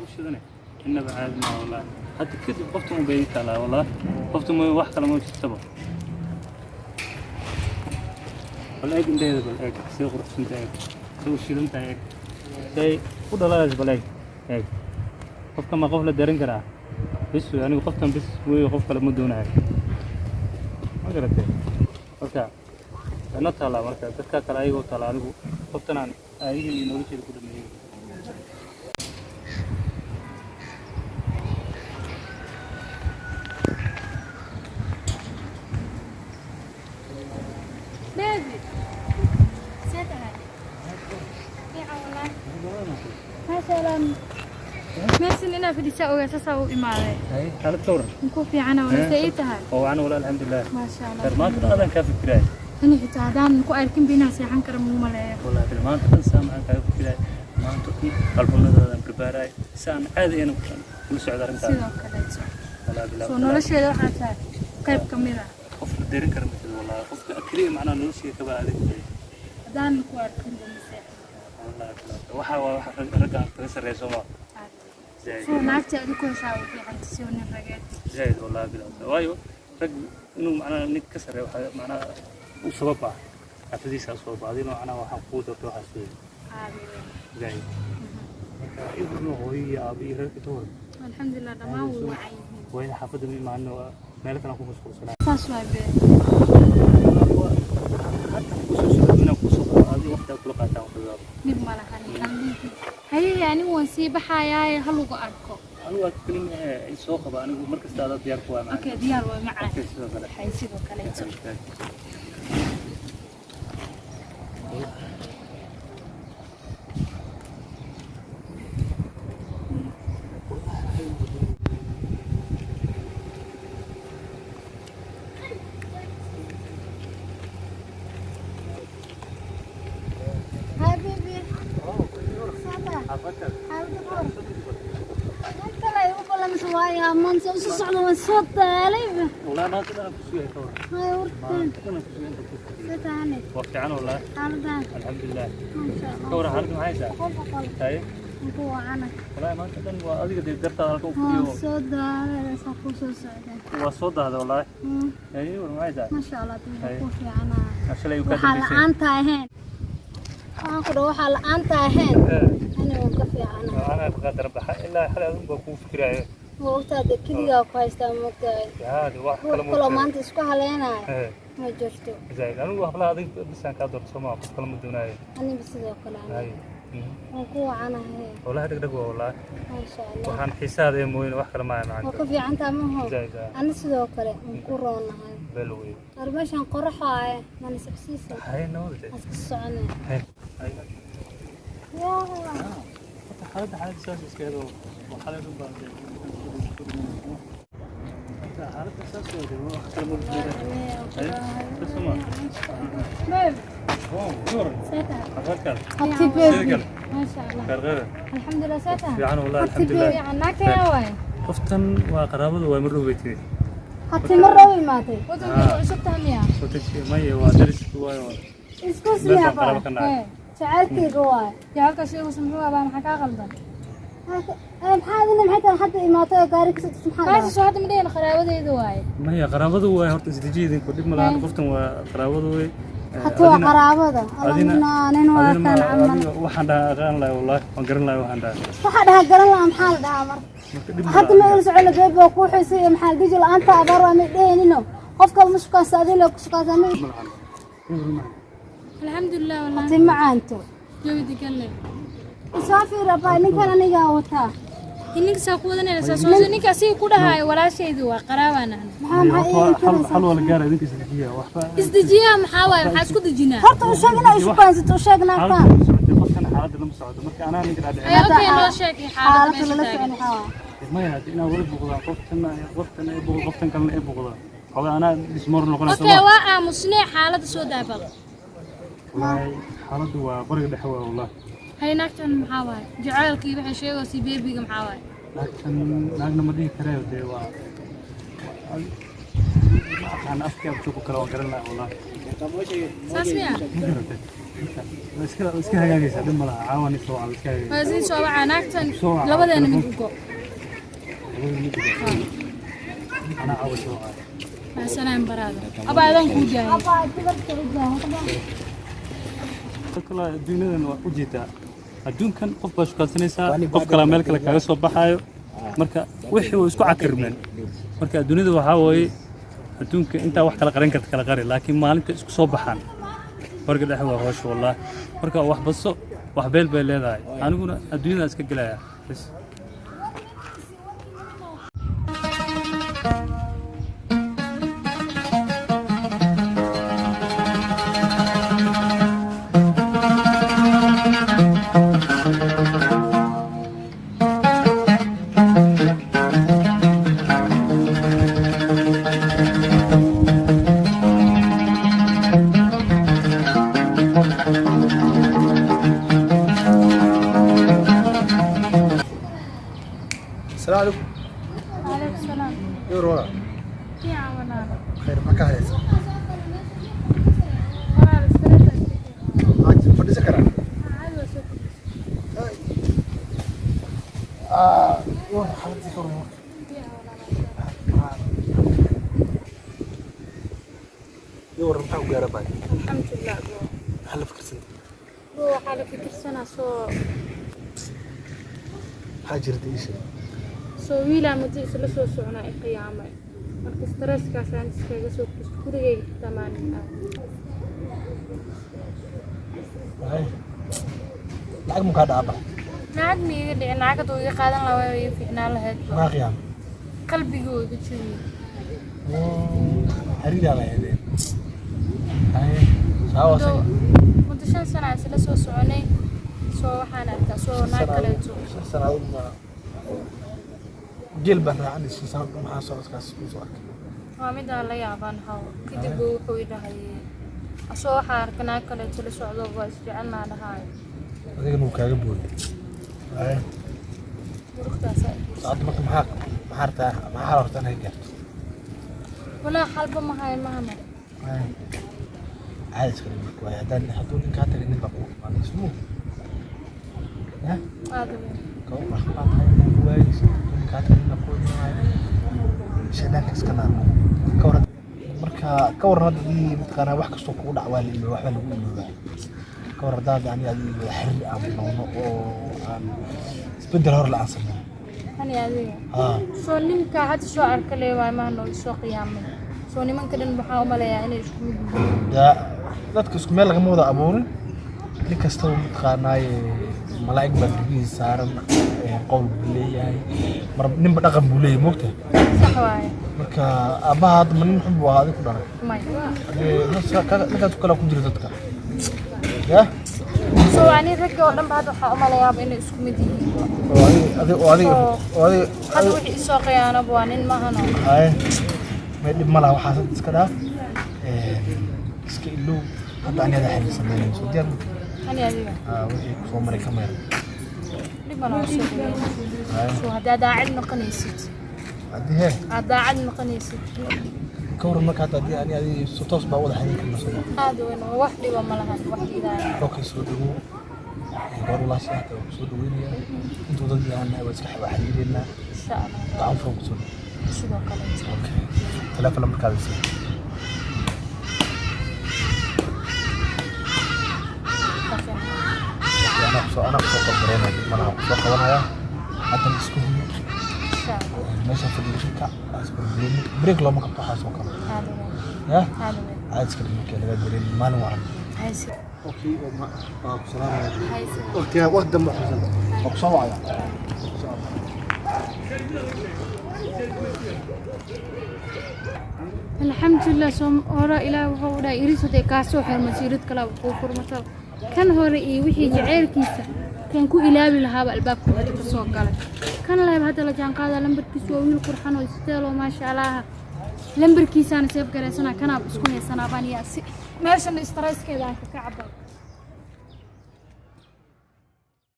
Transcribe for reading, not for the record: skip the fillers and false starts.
U shidane innaba caadi maa wallahi. Hadda kadib qofta un bay ii taalaa wallahi, qofta mooy wax kale ma jirtaba. Bal eeg indheeda, bal eeg say quruxsanta, eeg say u shidan tahay, eeg say u dhalaalayso, bal eeg eeg qofka. Ma qof la darin karaa? Bis wey, anigu qoftan bis wey, qof kale ma doonayo, ma garatay? Marka ino taalaa, marka dadka kale ayagoo taalaa, anigu qoftan aan ayaga iyo nolosheeda ku dhameeyey. Baby. See tahay? Fiican wallaahi. Maasha Allah. Meeshan inaa fadhiisaa ogaa, saasaa u imaaday. Xaalad ka waran? Ku fiicana wala, see ii tahay? Oo wacan wala, alxamdulilah. Maasha Allah. Khayr, maanta dhan adaan kaa fikiraay. Ani xitaa haddaan ku arkin ba inaan seexan kara muu maleeyo. Wallahi bil maanta dhan saa maxaan kaaga fikiraay, maanta dhan qalbunadaadan barbaaraay si aan caadi ayna kula socdo arrintaada. Sidoo kaleeto. Wallahi bilaa. Soo nolosheeda waxaa tahay qayb ka mid ah. Qof la derin kara ma jiro wallahi, qofka keliya macnaha nolosheeda kaba adag. Haddaan ku arkin ba ma seexan karo. Wallahi bilaa, waxa waa waxa ragga aan kaga sarreeya soo maa zaid. Soo naagta adi ku heshaa u fiicanta si nin rageed. Zaid wallahi bilaa, waayo rag inuu macnaha nin ka sarreeyo waxaa macnaha u sabab ah xafadiisa u sabab ah, adina macnaha waxaan kuu doortay waxaas weeye. Caadi weyn. Zaid. Marka ibrno hooyo iyo aabo iyo reerka ka waran? Alxamdulilah, dhammaan way wacan yihiin. Waa in xaafadda ma imaano, meel kale aan ku mashquulsanaa. Saas waay bee. Hadda kusoo socdo inaan kusoo qabo adiga waqti kula qaataan waxoogaa. Dhib ma lahan qalbiga. Haye, anigu waan sii baxayaaye, ha lagu arko. Anigu aad kelima ee soo qaba, anigu mar kasta adaa diyaar ku waa macna. Okay, diyaar waay macaan. Okay, sidoo kale. Hay, sidoo kaleeto. Hi baby. Sata. Xaalada ka war? Meel kale ay u ballansan waayo, maanta u soo socdo waan soo daalayba. Wallahi maanta dhan aan ku sugay ka waran. Hay wartan. Maanta dhan aan ku sugay inta ku fadhiyo. Sata hane. Waa fiican wallahi. Xaaladan. Alxamdulilah. Masha Allah. Ka waran xaaladda, maxay haysaa? Boqol boqol. Haye. Waan ku wacana. Wallahi maanta dhan waa adiga dee dartaada halka u Waan fadhiyo. soo daalay, saa ku soo socday. Waa soo daahday wallahi. Haye, war maxay haysaa? Masha Allah, dee Hay. ku fiicana. Shalay uu ka Waxaa dambeysay. la'aanta ahayn. Waxaan ku dhaho waxaa la'aanta ahayn. Ani waan ka fiicana. Anaa ka qadar baxa ilaa xalay adun baa kuu fikiraayo. Ma ogtahay dee keligaa ku haystaa, ma ogtahay. Yaa de wax Ruux kale ma kaloo ogtahay. maanta isku haleynayo ma jirto. Zaid, anigu hablaha adig bisaan kaa doorto soo maa, qof kale ma doonaayo. Aniba sidoo kale aniga. Haye. Waan ku wacanahay. Wallahi dhegdheg waa wallahi. Masha Allah. Waxaan xiisaada ee mooyane wax kale maayo Waa maanta. ka fiicantaa maho. Zaid ah. Ani sidoo kale waan ku roonahay. Beel wey. Ar meeshaan qorax waaye, mana socsiisa. Haye nabad. Iska soconay. Haye. Haye. Yaa. Horta xaaladda saas iska eedo oo xalay dhan baa dee. Horta xaaladda saas waa dee, wax kale ma jirto. Haye. Saas ma. Baby. Oh, sure. See tahay? Xafadkaada. Happy Sidoo baby. kale. Maasha Allah. Khayr khayr. Alxamdulilah, see tahay? Fiican wallahi, alxamdulilah. Fiican, naagta yaa waaye? Qoftan waa qaraabadu waa mar dhow bay timi. Hati mar roob imaatay. Wadanka waa cusub tahay miyaa? Wadanka maya, waa dariska waayo. Isku Meel baan siyaaba. qaraabo ka nahay. Jacaylkayga waaye. Jacaylka sheegaysa muxuu abaa, maxaa kaa qaldan? Maxaa adina maxay tahay hadda imaatay oo gaari kasoo degtay, maxaa Kaasi dhahay? soo hadda ma dhihin qaraabadeyda waaye. Maya, qaraabadu waay, horta isdejiidinku dhib ma lahan, qoftan waa qaraabadu way. Hati waa qaraabada. Alla nin waa kan camal. Waxaan dhahaa aqaan lahay wallahi, waan garan lahay waxaan dhahaa. Waxaa dhahaa garan lahaa, maxaa la dhahaa marka? Marka dhib ma Hadda ma lahan. ila socon beeb baa kuu xiisay iyo maxaa la dhihi jiray la'aanta abaar waa ma dhehenino. Qof kale ma shukaansa, adiga la ku shukaansa ma. Ma lahan. Alxamdulilah wallahi. Hati ma caanto. Jawi degan leh. Isoo fiir abaa, ninkan anigaa wataa. Ninka saa ku wadanayna saa soo ninka asiga ku dhahaayo walaashaydu waa qaraabaan ahna. Maxaa ii Xal inkaraysaa? xal waa la gaara, idinka isdejiya waxba. Isdejiyaa maxaa waaye, maxaa isku dejinaa? Horta u sheeg inaa ishukaansato, u sheeg naagtaan. Xaaladda lama socotay, qofkan xaaladda lama socoto, marka anaa ninka dhaadhicin. Ay, okay, noo sheeg xaaladda Xaaladda meesha lala taagan. socon waxaa waaye. Maya, hadii inaa wala buuqdaan, qoftan ay buuqdo, qoftan kalena ay buuqdaan, xogaa anaa dhismoor noqonaysa. Okay, waa aamusnee, xaaladda soo daabal. Wallaahi xaaladdu waa qoriga dhexe waa wallahi. Hay, naagtan maxaa waaye? Jacaylkii waxay sheegaysaa beebiga maxaa waaye? Naagtan naagna ma dhihi karee, dee waa ma Aqaan afkii abtu ku kala waan garan lahaa wallahi. Saas miya? Ma garatay? Waa iska hagaagaysaa, dhib ma laha. Caawan isoo waca, iska hagaagaysaa. Waa sii soo wacaa naagtan. Soo waca. Labadeena mid u go. Labada mid ugo. Anaa caawa soo wacaya. Maasanaan baraada aba adaan kuu daayay. Abaa gabarta u baahan. Kale adduunyadan waa ujeedaa, adduunkan qof baa shukaansanaysaa, qof kalaa meel kale kaaga soo baxaayo. Marka wixii way isku cakirmeen. Marka adduunyada waxaa weeye, adduunka intaa wax kala qarin karta kala qari, laakiin maalinta isku soo baxaan barga dhexe waa hoosha wallahi. Marka wax baso wax beel bay leedahay. Aniguna adduunyadan iska gelaya bas. السلام عليكم. Calaykum salaam. يور ولا Fiican walaalo. خير ما كهليس. Walaalo, stress iska. عاد فديس كرا. Caadi waa soo kordhisay. اه يور حالتي كور. Fiican walaalo. يور maxaa u gaara baay? Alxamdulilah bro. Maxaa la fikirsan? Bro, waxaa la fikirsanaa soo Maxaa jirta ii sheeg. Soo wiilaa muddo isla soo soconaa i qiyaamay. Marka stresskaasaan iskaga soo kordhistay, gurigayga xitaa maalin ah. Waxay lacag mu kaa dhacba? Lacag ma iga dhicin, lacag hadduu iga qaadan lahaa waa iga fiicnaan lahayd. Maa qiyaam? Qalbiguu iga jebiyey. Xiriiraa la heedeen. Hay saawa. Muddo 5 sana isla soo soconay. Soo waxaan arkaa soo naag kaleeto. 5 sanadood ma geel baan raacanay? 5 sano maxaa socodkaas kuu soo arkay? Waa midaan la yaabaan haw. Kadib buu wuxuu i dhahay asoo waxaa arka naag kaleeto la socdo, waa isjecelnaa dhahaay. Adigana wuu kaaga booday. Hay. Murugtaasaa. Saacadda marka maxaa rabtaa, maxaa rabtaa inay gaarto? Walaa xalba ma hayo mahana. Caadi iska dhig marka waay. Hadduu ninkaa tagay, nin baa kugu imaanay ismuu ya. Aada weyn. Kaba wax baa tahay ku waayeysa. Hadduu ninkaa tagay, nin baa kugu imaanayo. Shaydaanka iska naarmo. Ka waran marka, ka waran hadda hadii mataqaanaa wax kastoo kugu dhac waa la ilooba, waxbaa lagu iloobaa. Ka waran haddaad ani adiga wada xiriir aan bilowno oo aan isbeddel hor la aan sameyno? Ani adiga? Haa. Soo ninka hadda soo arka lee waay mahana oo isoo qiyaamay. Soo nimanka dhan waxaa u maleeyaa inay isku mid yihiin. Yaa dadka isku meel lagama wada abuurin. Nin kastaba mataqaanaaye malaa'ig baa lugihiisa saaran, qowl buu leeyahay, mar ninba dhaqan buu leeyahay, moogta. Sax waaye. Marka aabbaha hadda ma nin xun buu ahaa adig ku dhalay? May. Hadee ninkaas kale ku jira dadka ya. Soo ani ragga oo dhan ba hadda waxaa u maleeyaaba inay isku mid yihiin. Oo adiga oo adiga oo adiga. Hadda wixii isoo khiyaanaba waa nin mahano. Haye, may dhib ma laha, waxaas hadda iska dhaaf. Iska ilow. Hadda ani adaa xiriir sameynayso, soo diyaar ma tahay? Ani adiga? Aa, wixii kusoo maray ka mayra. Dhib mana waa soo dhaweyn. Soo haddaa daacad noqonaysid. Haddii hee? Aad daacad noqonaysid. Ka waran marka hadda haddii ani adiga si toos baa wada xiriir karna, soo Aad weyn oo wax dhiba ma lahan, wax dhiidaayo. Okay, soo dhawow. Gabar walaashay hata waa kusoo dhaweynaya. Intuu dad yahannahay waa iska xiriireynaa. Insha Allah. Gacan furan kusoo dhawow. Sidoo kaleeto. Okay, telefoon lambarkaada sii. Okay. Anaa kusoo qalgareynaya, dib malaha, kusoo qabanaya. Haddana isku huyo. Insha Allah. Meesha fadhiisan ka isburburini, break looma qabto waxaas oo kale. Aad weyn. Ya. Aad weyn. Caadi iska dhig markii laga dareemi maalin wacan. Hayse. Okay, waa ku salaamaya. Hayse. Waqtiga waqti dambe xusan waa ku soo wacaya insha Allah. Alxamdulilah. Soo hore Ilaah wuxuu u dhahay iris haday kaa soo xirmato, irid kalaa kuu furmato. Kan hore iyo wixii jaceylkiisa kan ku ilaabi lahaaba albaabka hadda ka soo galay. Kan lehba hadda la jaanqaada lambarkiisu. Waa wiil qurxan oo isteelo, maasha Allah. Lambarkiisaana save garaysanaa, kanaaba isku haysanaa baan yaa si meeshan stresskeeda aan ka kacaba.